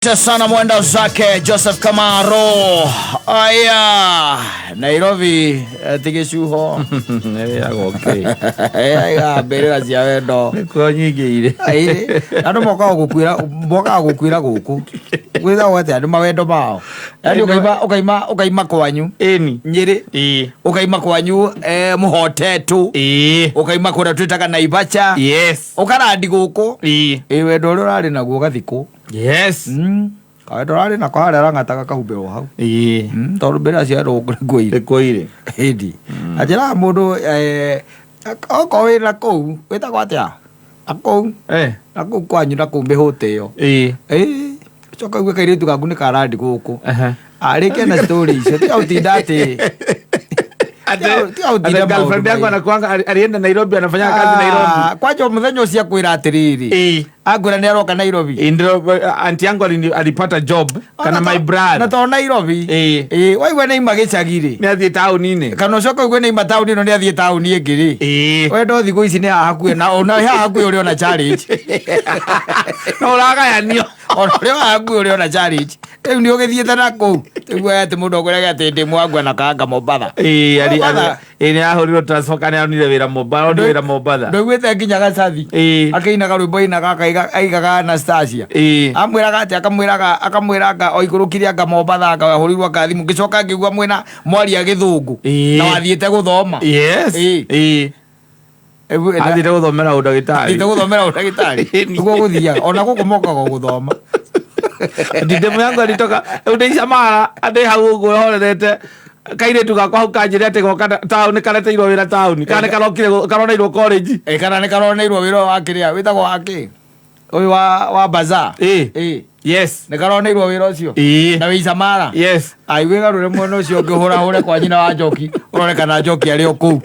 Asante sana mwenda zake Joseph Kamaro. Aya, Nairobi tigicuho. Aiga mbĩrĩra cia wendo. Nĩkuo nyingĩire. Aĩ, andũ mokaga gũkuĩra mokaga gũkuĩra gũkũ. Gwĩtagwo atĩa andũ mawendo mao. Yaani ũkaima ũkaima ũkaima kwanyu Ĩni. Nyĩrĩ. Ĩĩ. Ũkaima kwanyu Mũhotetũ. Ĩĩ. Ũkaima kũrĩa twĩtaga Naibacha. Yes. Ũkarandi gũkũ. Ĩĩ. Ĩ wendo ũrĩa ũrarĩ naguo ũgathikwo. Yes. Kawendo ũrarĩ nako harĩa arang'ataga kahumbĩrwo hau. Ĩĩ. Tondũ mbĩrĩra cia andũ gũkũ nĩkuo irĩ. Nĩkuo irĩ. Ĩndi. Anjĩraga mũndũ okorwo wĩ na kũu wĩtagwo atĩa? Na kũu na kũu kwanyu na kũu mĩhũte ĩyo. Ĩĩ. Ĩĩ. Coka uge kairĩtu gaku nĩ karandi gũkũ. Aha. Arĩkia na story icio tiga gũtinda atĩ tiga gũtinda Ate girlfriend maũndũ yangu maingĩ. anakuanga alienda Nairobi, anafanya kazi Nairobi. Ah, kwanja mũthenya ũcio akwĩra atĩrĩrĩ. Ĩĩ. Akwĩra nĩ aroka Nairobi. Ĩĩ, ndĩro auntie yangu alipata job kana my Na brother. to Nairobi. Ĩĩ. Ĩĩ, waigua nĩ ima gĩcagi rĩ. Nĩ athiĩ taũni-inĩ. Kana ũcoke ũigue nĩ ima taũni ĩno nĩ athiĩ taũni ĩngĩ rĩ. Ĩĩ. Wendo thikũ ici nĩ haha hakuhĩ na ona haha hakuhĩ ũrĩ ona challenge. No ũragayanio. Ona ũrĩ haha hakuhĩ ũrĩ ona challenge. Rĩu nĩ ũgĩthiĩte na kũu. Rĩu atĩ mũndũ akwĩraga atĩ ndĩ mwangwa na kanga Mombatha. Ĩĩ, Mombatha. ĩĩ, nĩ ahũrirwo transfer kana onire wĩra Mombatha, onire wĩra Mombatha. Ndũiguĩte nginya Gacathi. Ĩĩ. Akĩinaga rwĩmbo ainaga aigaga Anastasia. Ĩĩ. Amwĩraga atĩ akamwĩraga akamwĩra anga oikũrũkire anga Mombatha anga ahũrirwo anga thimũ ngĩcoka ngĩigua mwĩna mwaria gĩthũngũ. Ĩĩ. Na wathiĩte gũthoma. Yes. Ĩĩ. Ĩĩ. Athiĩte gũthomera ũndagĩtarĩ. Thiĩte gũthomera ũndagĩtarĩ. Nĩguo gũthiaga. Ona gũkũ mokaga o gũthoma. Ndindemu yangu alitoka rĩu ndĩ Icamara ndĩ hau ũguo horerete kairĩtu gakwa hau kanjĩre atĩ goka taũni kareteirwo wĩra taũni kana nĩ karokire karoneirwo college. Ĩ kana nĩ karoneirwo wĩra wa kĩrĩa wĩtagwo wa kĩ? Ũyũ wa bazaar. Ĩĩ. Ĩĩ. Yes. Nĩ karoneirwo wĩra ũcio. Ĩĩ. Na wĩ Icamara. Yes. Ai wĩgarũre mwena ũcio ũngĩ ũhũrahũre kwa nyina wa Njoki ũrore kana Njoki arĩ o kũu.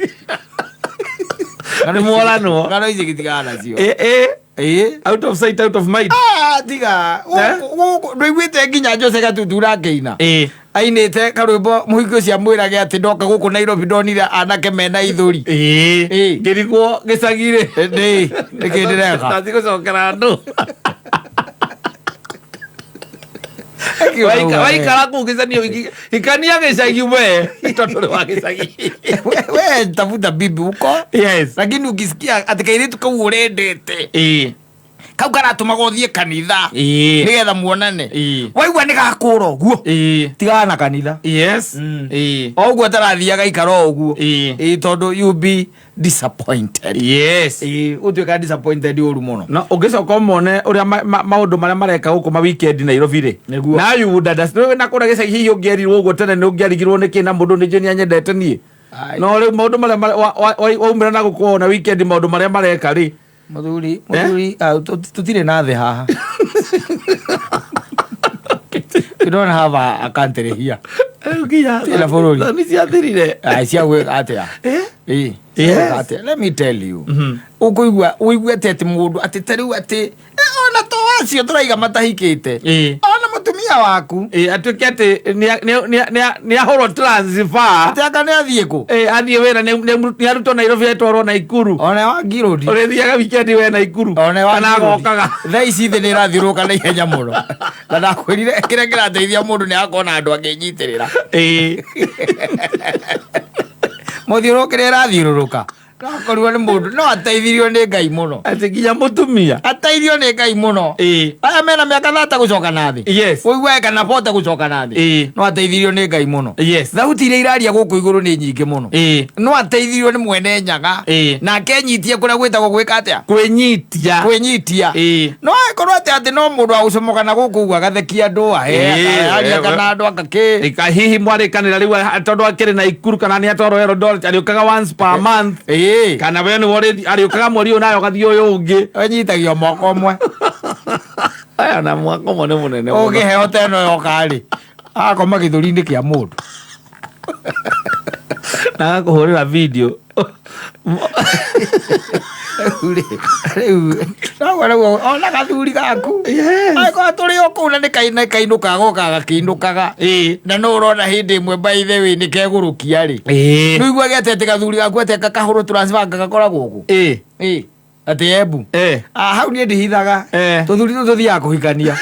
Nĩ mworanwo. Ng'ano ici gĩtigana nacio. Ĩĩ, ĩĩ. Ĩĩ. Out of sight, out of mind. Ah, tiga. Eh? Gũkũ ndũiguĩte nginya Jose Gatutura akĩina. Ĩĩ. Ainĩte karwĩmbo mũhiki ũcio amwĩrage atĩ ndoka gũkũ Nairobi ndonire anake mena ithũri. Ĩĩ. Ĩĩ. Ngĩrigwo gĩcagi-rĩ. Ndĩ, nĩkĩ ndĩreka? Ndathiĩ gũcokera andũ. Waikara kũu gĩcagi hikania gĩcagi we tondũ nĩ wa gĩcagi. We tafuta bibi huko. Yes. Lakini ukisikia atĩ kairĩtu kau ũrendete. Ĩĩ. Kau karatũmaga ũthiĩ kanitha. Ĩĩ. Nĩgetha muonane. Ĩĩ. Waigua nĩ gakũra ũguo. Ĩĩ. Tigana na kanitha. Yes. Ĩĩ. O ũguo atarathiaga ikara o ũguo. Ĩĩ. Ĩĩ tondũ you be disappointed. Yes. Ĩĩ ũtuĩka disappointed ũru mũno. No ũngĩcoka ũmone ũrĩa maũndũ marĩa mareka gũkũ ma weekend Nairobi rĩ. Nĩguo. Na you would understand. Rĩu na kũrĩa gĩcagi hihi ũngĩerirwo ũguo tene nĩ ũngĩarigirwo nĩkĩ na mũndũ nĩ njũĩ nĩ anyendete niĩ. Ai. No rĩu maũndũ marĩa waumĩra na gũkũ wona weekend maũndũ marĩa mareka rĩ. Mũthuri, mũthuri, ah, tũtirĩ na thĩ haha. We don't have a country here. Rĩu nginya Tira bũrũri. Thoni ciathirire. Ai, cia gwĩka atĩa? Eh? Ĩĩ. Yes. Gwĩka atĩa? Let me tell you. Ũkũigua ũigue atĩ atĩ mũndũ atĩ ta rĩu atĩ ona to acio tũraiga matahikĩte. Ĩĩ. Ona mũtumia waku. Ĩĩ, atuĩke atĩ nĩ ahũrwo transfer. Atĩ anga nĩ athiĩ kũ? Ĩĩ, athiĩ wĩra nĩ arutwo Nairobi atwarwo Naikuru. Ona wa ngirũndi. Ũrĩthiaga weekend we Naikuru. Ona wa Kana ngirũndi. agokaga. Thaa ici thĩ nĩ ĩrathiũrũrũka na ihenya mũno. Na ndakwĩrire kĩrĩa kĩrateithia mũndũ nĩ akorwo na andũ angĩnyitĩrĩra. Ĩĩ. Mũthiũrũrũkĩre ĩrathiũrũrũka. Akorirwo nĩ mũndũ no ateithirio nĩ Ngai mũno. Atĩ nginya mũtumia. Ateithio nĩ Ngai mũno. Ĩĩ. Aya mena mĩaka thata gũcoka na thĩ. Yes. Ũiguage kana bote gũcoka na thĩ. Ĩĩ. No ateithirio nĩ Ngai mũno. Yes. Thauti iria iraria gũkũ igũrũ nĩ nyingĩ mũno. Ĩĩ. No ateithirio nĩ mwene nyaga. Ĩĩ. Nake enyitie kũrĩa gwĩtagwo gwĩka atĩa? Kwĩnyitia. Kwĩnyitia. Ĩĩ. No angĩkorwo atĩ atĩ no mũndũ wa gũcomoka na gũkũ ũguo agathekia andũ ahe Ĩĩ, akaria ĩĩ, kana andũ akakĩ. Ĩka hihi mwarĩkanĩra rĩu tondũ akĩrĩ Naikuru kana nĩ atwarwo Eldoret arĩũkaga once per month. Ĩĩ. Kana we nĩwe arĩũkaga mweri ũyũ nawe ũgathiĩ ũyũ ũngĩ. Ũnyitagio moko ũmwe. Aya na mwaka ũmwe nĩ mũnene mũno. Ũngĩheo ta ĩno yoka rĩ, agakoma gĩthũri-inĩ kĩa mũndũ. Na agakũhũrĩra video. Rĩu rĩ, rĩu noguo nĩguo ona gathuri gaku. Yes. Angĩkorwo tũrĩ o kũu na nĩ kainũkaga gokaga gakĩinũkaga. Ĩĩ. Na no ũrona hĩndĩ ĩmwe by the way nĩ kegũrũkia rĩ. Ĩĩ. Nĩũiguage atĩ atĩ gathuri gaku atĩ gakahũrwo transfer gagakoragwo kũ? Ĩĩ. Ĩĩ. Atĩ Embu. Eh. Ah, hau niĩ ndihithaga. Eh. Tũthuri tũu tũthiaga kũhikania.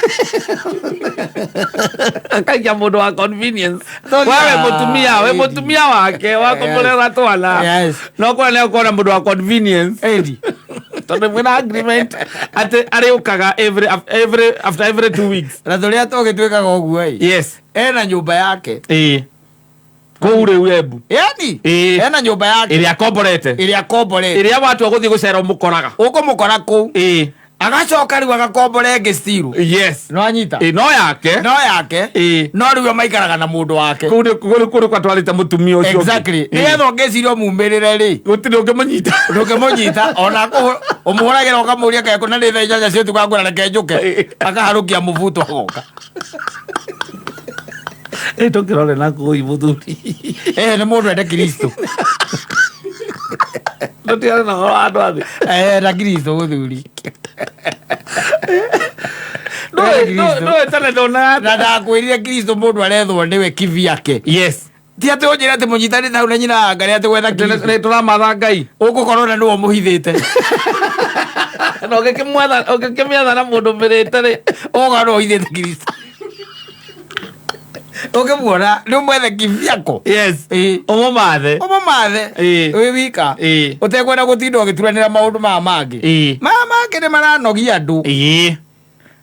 Akaikia mũndũ wa convenience. Tondũ- Wewe mũtumia, we Ĩni. mũtumia wake wa kũmũrera twana. Yes. No kũrĩa nĩ ũkona mũndũ wa convenience. Ĩni. Tondũ mwĩna agreement atĩ arĩũkaga every after every 2 weeks. Na tũrĩa tũngĩ twĩkaga ũguo ĩ. Yes. Ena nyũmba yake. Ĩĩ. Kũu rĩu Embu. Yani Ĩĩ. ena nyũmba yake Ĩrĩa akomborete. ĩrĩa akomborete. Ĩrĩa watua gũthiĩ gũcera ũmũkoraga. Ũkũmũkora kũu. Ĩĩ. Agacoka rĩu agakombora ĩngĩ still. Yes. No anyita. Ĩĩ, no yake. No yake. Ĩĩ. No rĩu we maikaraga na mũndũ wake. Kũu nĩ kwatwarĩte mũtumia ũcio ũngĩ. Exactly. Ĩĩ. Nĩgetha ũngĩciria ũmumĩrĩre rĩ. Gũtirĩ ũngĩmũnyita. Ndũngĩmũnyita ona ũmũhũragĩra ũkamũria kana na nĩ thaa 8 cia ũtukũ akwĩra reke njũke. Akaharũkia mũbuto agoka. Ĩ tũkĩrore na kũu mũthuri. Eh, nĩ mũndũ ende Kristo. Tũtigane na ũhoro wa andũ a thĩ. Eh, na Kristo mũthuri. Kristo. Ndũĩ tene ndonaga. Na ndakwĩrire Kristo mũndũ arethwo nĩwe kivyake. Yes. Ti atĩ ũnjĩre atĩ mũnyitanĩte hau na nyina wa Ngarĩ atĩ gwetha Kristo. Nĩ tũramatha Ngai. Ũgũkorwo na nĩwe ũmũhithĩte. Na ũngĩkĩmĩetha na mũndũ mĩrĩte rĩ. Ũgũkorwo nĩwe ũhithĩte Kristo. Ũngĩmuona nĩ ũmwethe kivyako. Yes. Ĩĩ. Ũmũmathe. Ũmũmathe. Ĩĩ. Wĩ wika. Ĩĩ. Ũtekwenda gũtinda ũgĩturanĩra maũndũ maya mangĩ. Ĩĩ. Maya mangĩ nĩ maranogia andũ. Ĩĩ.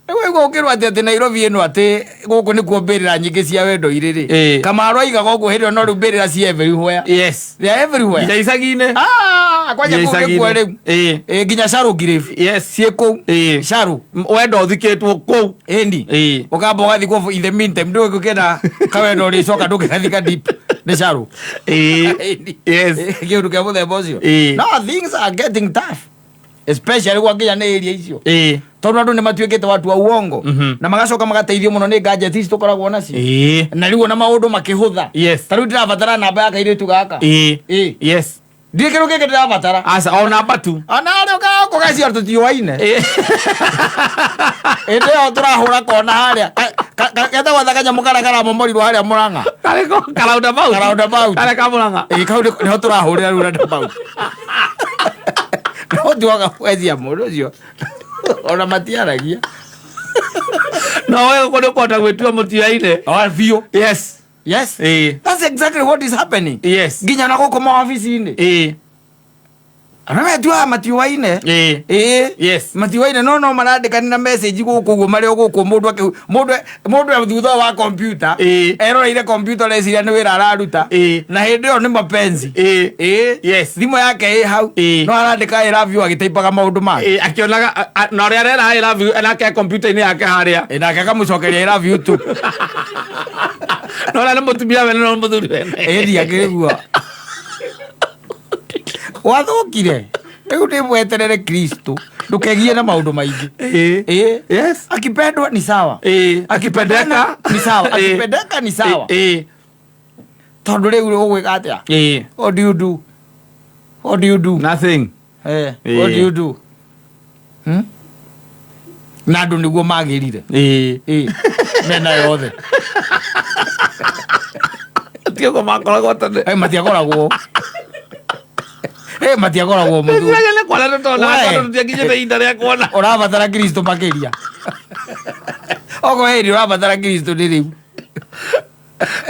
Rĩu waigua ũkĩrwo atĩ atĩ Nairobi ĩno atĩ gũkũ nĩkuo mbĩrĩra nyingĩ cia wendo irĩ rĩ. Ĩĩ. Kamaru aigaga ũguo hĩndĩ ĩyo no rĩu mbĩrĩra ci everywhere. Yes. They are everywhere. Nginya icagi-inĩ. Ah, kwanja Nginya kũu nĩkuo icagi-inĩ. rĩu. Ĩĩ. Ĩĩ, nginya Sharu Grave. Yes. Ciĩ kũu. Ĩĩ. Sharu. Wendo ũthikĩtwo kũu. Ĩni. Ĩĩ. Ũkamba ũgathikwo in the meantime ndũĩ gũkĩenda kawendo ũrĩcoka ndũngĩgathika deep nĩ Sharu. Ĩĩ. Ĩni. Yes. Kĩũndũ kĩa mũthemba ũcio. Ĩĩ. No things are getting tough. Especially gwakinya nĩ area icio. Ĩĩ. Tondũ andũ nĩ matuĩkĩte watu wa uongo. Na magacoka magateithio mũno nĩ gadget ici tũkoragwo nacio. Ĩĩ. Na rĩu ona maũndũ makĩhũtha. Yes. Ta rĩu ndĩrabatara namba ya kairĩtu gaka. Ĩĩ. Ĩĩ. Yes. Ndirĩ kĩndũ kĩngĩ ndĩrabatara. Aca o namba tu. Ona arĩa ũkaga kũgacia tũtiũaine. Ĩĩ. Hĩndĩ ĩyo tũrahũra kona harĩa. Getagwo ta kanyamũ karĩa karamomorirwo harĩa Mũrang'a. Karĩkũ? Ka roundabout. Ka roundabout. Karĩa ka Mũrang'a. Ĩĩ kau nĩho tũrahũrĩra rĩu roundabout. No tiwaga gwethia mũndũ ũcio. Ona matiaragia. No we ũkũ nĩ ũkũhota gwĩtua mũtiaine. Oh, biũ. Yes. Yes. Ĩĩ. That's exactly what is happening. Yes. Nginya na gũkũ mawabici-inĩ. Ĩĩ. Arĩa metuaga matiũaine. Ĩĩ. Ĩĩ. Yes. Matiũaine no no marandĩkanĩra message gũkũ ũguo marĩ o gũkũ mũndũ akĩ mũndũ mũndũ e thutha wa computer. Ĩĩ. Eroreire computer ũreciria nĩ wĩra araruta. Ĩĩ. Na hĩndĩ ĩyo nĩ mapenzi. Ĩĩ. Ĩĩ. Yes. Thimũ yake ĩ hau. Ĩĩ. No arandĩka I love you agĩtaipaga maũndũ make. Ĩĩ, akĩonaga na ũrĩa arera I love you nake kompiuta-inĩ yake harĩa. Ĩ, nake akamũcokeria I love you too. Na ũrĩa nĩ mũtumia wene no mũthuri wene. Ĩĩ ndiakĩigua. Wathũkire. Rĩu ndĩ mweterere Kristo. Ndũkegie na maũndũ maingĩ. Ĩĩ. Ĩĩ. Yes. Akipendwa ni sawa. Ĩĩ. Akipendeka Ni sawa. Ĩĩ. Akipendeka ni sawa. Ĩĩ. Tondũ rĩu ũgwĩka atĩa? Ĩĩ. What do you do? What do you do? Nothing. Eh, Ĩĩ. what do you do? Hmm? Na andũ nĩguo magĩrire. Ĩĩ. Ĩĩ. Mena yothe. Ti ũguo makoragwo tene. Eh, matiakoragwo. Eh, matiakoragwo mũthuri. Ndĩciragia nĩ kuona tũtonaga We. tondũ tũtiakinyĩte ihinda rĩa kuona. Ũrabatara Kristo makĩria. Okorwo hĩndĩ ũrabatara Kristo nĩ rĩu.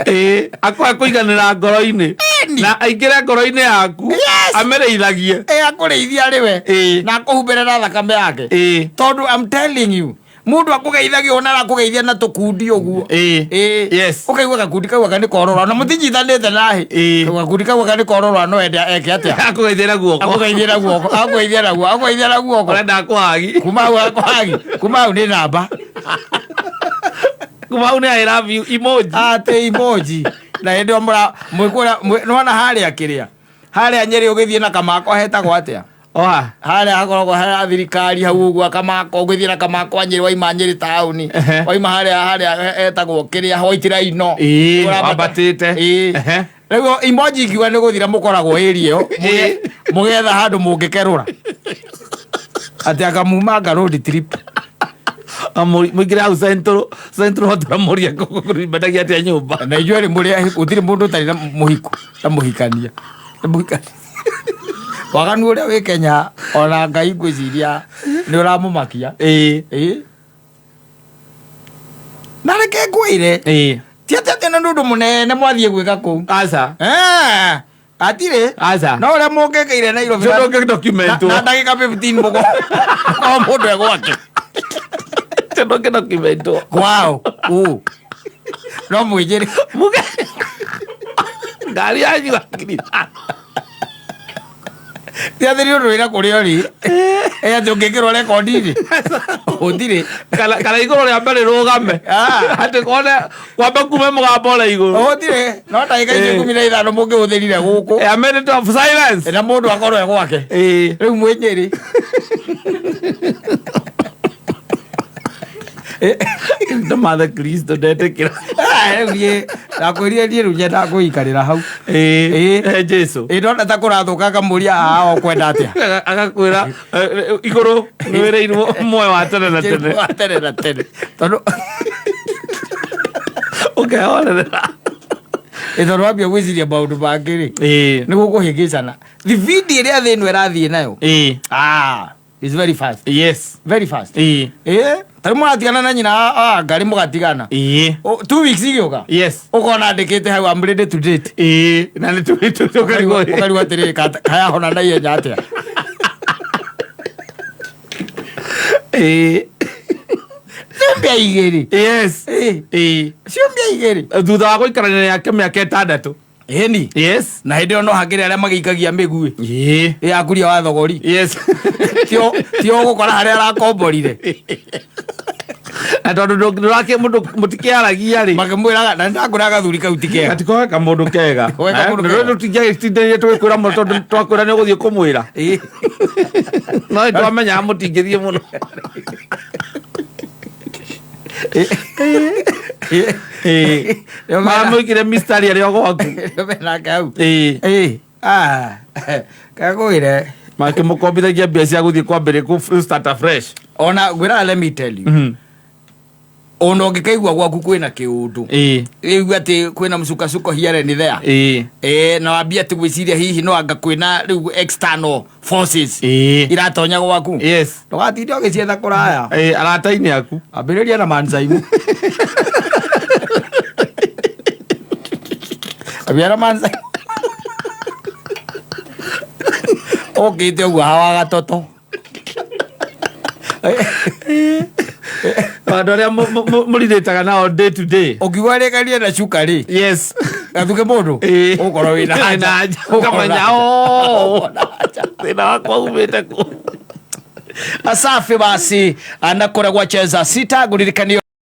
Ĩĩ. Akwae kũiganĩra ngoro-inĩ. Ĩni. Na aingĩre ngoro-inĩ yaku. Yes. Amĩrĩithagie. Ĩ akũrĩithia arĩ we. Ĩĩ. Na akũhumbĩre na thakame yake. Ĩĩ. Tondũ I'm telling you, mũndũ akũgeithagia ona arakũgeithia na tũkundi ũguo. Ĩĩ. Ĩĩ. Yes. Ũkaigua gakundi kau aka nĩ korora na mũtinyitanĩte nahi. Ĩĩ. Gakundi kau aka nĩ korora no ende eke atĩa? Akũgeithia na guoko. Akũgeithia na guoko, akũgeithia na guoko, akũgeithia na guoko. Ũrenda akũhagi. Kuma hau akũhagi, kuma hau nĩ namba. Kuma hau nĩ I love you emoji. Atĩ emoji. Na hĩndĩ ĩyo mũra mwĩkũrĩa nĩwona harĩa kĩrĩa. Harĩa Nyĩrĩ ũgĩthiĩ na kamako hetagwo atĩa? Oha. Harĩa hakoragwo harĩa thirikari hau ũguo kamako ũgĩthiĩ na kamako Nyĩrĩ waima Nyĩrĩ taũni. Ehe. Waima harĩa harĩa etagwo kĩrĩa White Rhino. Ĩĩ, Ũrambata- wambatĩte. Ĩĩ. Ehe. Rĩu emoji ingiuga nĩ gũthira mũkoragwo area ĩyo. Ĩĩ. Mũgetha handũ mũngĩkerũra. Atĩ akamumanga road trip. Mũingĩre hau Central Central Hotel mũrie mendagia atĩa nyũmba. Na inyuĩ rĩ mũrĩ gũtirĩ mũndũ ũtarĩ na mũhiko na mũhikania. Na mũhikania. Waganu ũrĩa wĩ Kenya ona Ngai ngwĩciria nĩ ũramũmakia. Ĩĩ. Ĩĩ. Na reke ngwĩre, Ĩĩ. ti atĩ atĩ nĩ ũndũ mũnene mwathiĩ gwĩka kũu. Aca. Eh, atirĩ. Aca. No ũrĩa mũngĩkĩire Nairobi Ũcio ndũngĩdocumentwo. na ndagĩka 15 mũgo o mũndũ e gwake. Ũcio ndũngĩdocumentwo. Kwao. Ũ. No mwĩnjĩre. Muge. Ngari yanyu ya 5,000. Ti atĩ nĩ ũndũ wĩra kũrĩa ũrĩ. Ĩ atĩ ũngĩkĩrwo rekondi-inĩ. Gũtirĩ. Kana igũrũ rĩa mbere rũgame. Ah. Atĩ kone kwambe kume mũgambo ũrĩa igũrũ. Gũtirĩ. No ndagĩka icio Eh. 15 mũngĩhũthĩrire gũkũ. A minute of silence. Na mũndũ akorwo e gwake. Ĩĩ. Rĩu mwĩ Nyĩrĩ. Ndĩmathe Kristo ndetĩkĩra. Ah, rĩu niĩ ndakwĩrire niĩ rĩu nyendaga kwĩikarĩra hau. Ĩĩ. Ĩĩ. Eh, Jesu. Ĩ ndona ta kũrathũka ngamũria aa ũkwenda atĩa? Agakwĩra igũrũ nĩwĩrĩirwo muoyo wa tene na tene. Wa tene na tene. Tondũ Ũkehorerera. ĩ tondũ wambia gwĩciria maũndũ mangĩ rĩ Ĩĩ. nĩ gũkũhĩngĩcana. Thibindi ĩrĩa thĩ ĩno ĩrathiĩ nayo. Ĩĩ. Ah, it's very fast. Yes. Very fast. Ĩĩ. Ĩ tarĩu mũratigana na nyina wa ngarĩ mũgatigana. Ĩĩ. 2 weeks igĩũka. Yes. Ũkona andĩkĩte hau I'm ready to date. Ĩĩ. Na nĩ tũkarigwo. Ũkarigwo atĩrĩrĩ kayahona na ihenya atĩa. Ĩĩ. Ciumia igĩrĩ. Yes. Ĩĩ. Ĩĩ. Ciumia igĩrĩ. Thutha wa gũikarania nake mĩaka 6. Ĩni. Yes. Na hĩndĩ ĩyo no hakĩrĩ arĩa magĩikagia mĩguĩ. Ĩĩ. Ĩ akuria wa thogori. Yes. Tio ũgũkora harĩa arakomborire. Na tondũ ndũrakĩ mũndũ mũtikĩaragia rĩ. Makĩmwĩraga na nĩndakwĩra gathuri kau ti kega. Gatikoe kamũndũ kega. Gatikoe kamũndũ kega. Tũtingĩtindanire tũgĩkwĩra mũno tondũ twakwĩra nĩ ũgũthiĩ kũmwĩra. Ĩĩ. No nĩ twamenyaga mũtingĩthiĩ mũno. Ĩĩ. Ĩĩ. Nĩo mena- Maramũigire mistari arĩ o gwaku. Nĩo menake hau. Ĩĩ. Ĩĩ. Ah. Kakwĩre. Makĩmũkombithagia mbia cia gũthiĩ kwambĩrĩria kũ start afresh. Ona ngwĩraga let me tell you. Ona ũngĩkaigua gwaku kwĩna kĩũndũ. Ĩĩ. Ĩigua atĩ kwĩna msukasuko here and there. Ĩĩ. Ĩĩ na wambie atĩ gwĩciria hihi no anga kwĩna rĩu external forces Ĩĩ. iratonya gwaku. Yes. Ndũgatinde ũgĩcietha kũraya. Ĩĩ arata-inĩ aku. Ambĩrĩria na manzaimu. Ambĩrĩria na manzaimu. Ũkĩte ũguo hawa gatoto. Andũ arĩa mũrirĩtaga nao day to day. Ũkiuga rĩkanie na cuka rĩ. Yes. Gathuke mũndũ. Ĩĩ. Ũgũkorwo wĩna Wĩna anja. anja. Ũgũkorwo Ũkamenya, na anja. "Oh." Ũgũkorwo na anja. Thĩna wakwa umĩte kũ. Asafi basi anakora gwacheza sita gulirikanio.